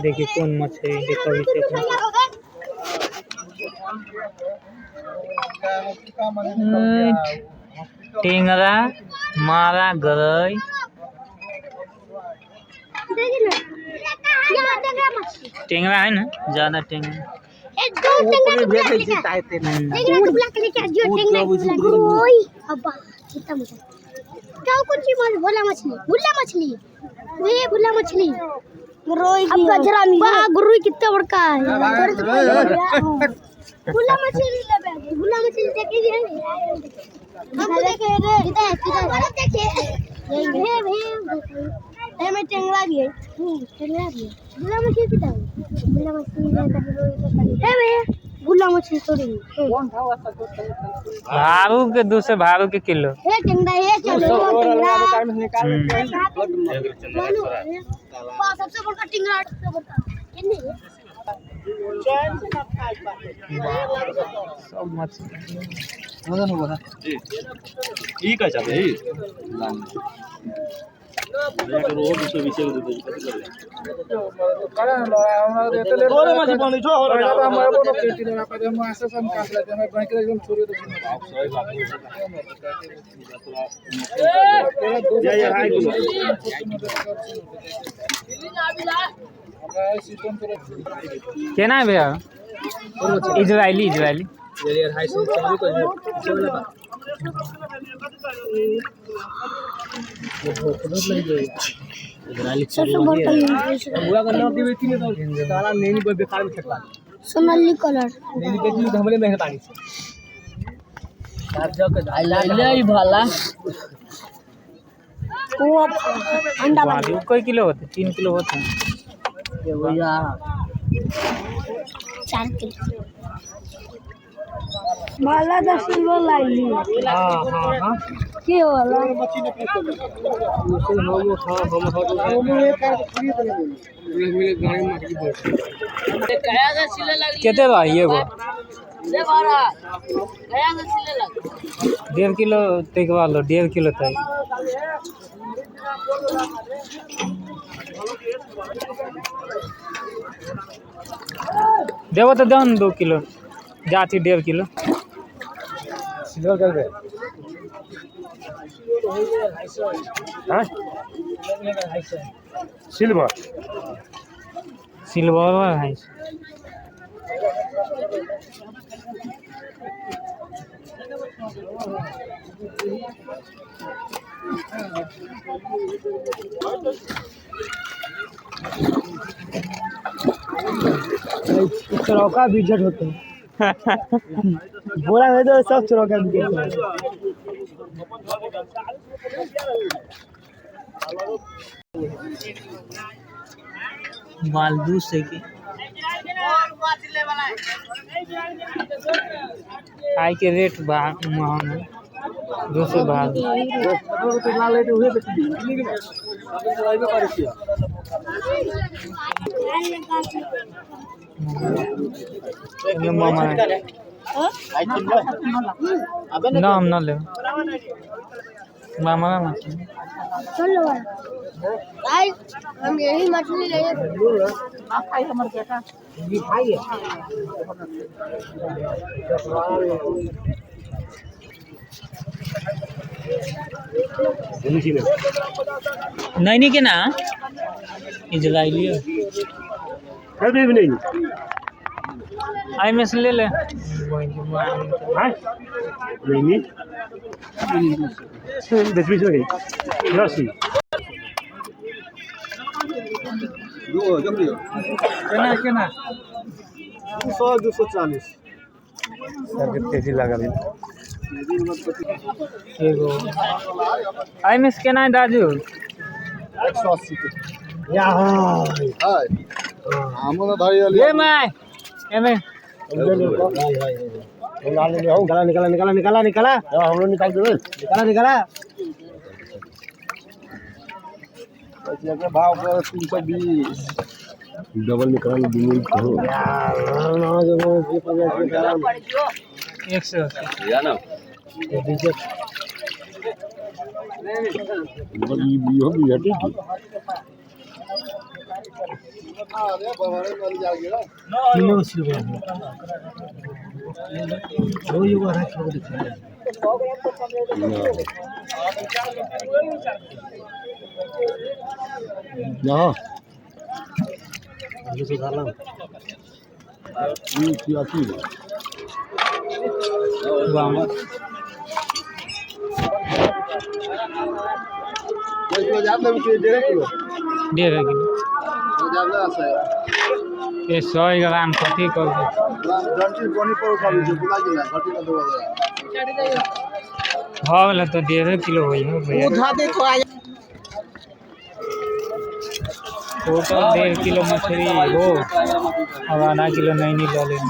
देखिए कौन मछली देखो इसे। टेंगरा मारा गरई। टेंगरा है ना, ज्यादा टेंगरा। मछली भुला मछली गुरुई कितना बड़का है। भुला मछली भुला मछली देखे हम देखे इधर इधर देखे भे भे में टेंगरा भी है, टेंगरा भी है। भुला मछली कितना है? भुला मछली है भैया, भुला मछली थोड़ी भारू के 200 भारू के किलो हे टेंगरा है। चलो टेंगरा सबसे बड़का टेंगरा, सबसे बड़का कितने सब मछली ठीक है। चाहे केना है भैया? इजरायली इजरायली सोनाली कलर वो अंडा कई किलो होते? 3 किलो होते हैं। 4 किलो माला 10 किलो लाई। हां हां हां के वाला केते बा ये गो? 1.5 किलो तकवा लो, 1.5 किलो तक। देवो तो दो 2 किलो जाती 1.5 किलो। सिल्वर कर दे। हां सिल्वर सिल्वर है। चौका बीजट होते हैं बोला नहीं तो सब चौका बीजट होते हैं। मालदू से की आई के रेट महंग है 200 भाग। मामा ना हम ना ले मामा मछली। चलो भाई हम यही मछली लेंगे। नहीं नहीं के ना इजरायली अभी भी नहीं आई में से ले ले। हां नहीं नहीं 10 20 गई 80 केना केना 200 240 तेजी लगा दी। एगो आई में से केना है दाजू? 180 के हाय हम ना धरी ये मैं एमे निकाला निकाला निकाला निकाला निकाला हम लोग निकाल देबे। निकाला निकाला के भाव पर 320 डबल निकाल दूंगी तो 180 या ना ये भी हटे की। किलो 80 रुपया रोज एगो 2.5 किलो के दिखा। ना 200 डाला। ये 86 है। बाम। एक किलो ज्यादा लेबै कि 1.5 किलो? 1.5 किलो। ज्यादा আছে। ये 100 ग्राम कथी करबै? घंटी बनी पर उठा लीजिए, बुला गेला घंटी में दौड़ा। भऽ गेलै तऽ 1.5 किलो होइ हो भैया। टोटल 1.5 किलो मछली हो। अब आधा किलो नैनी लऽ लेब।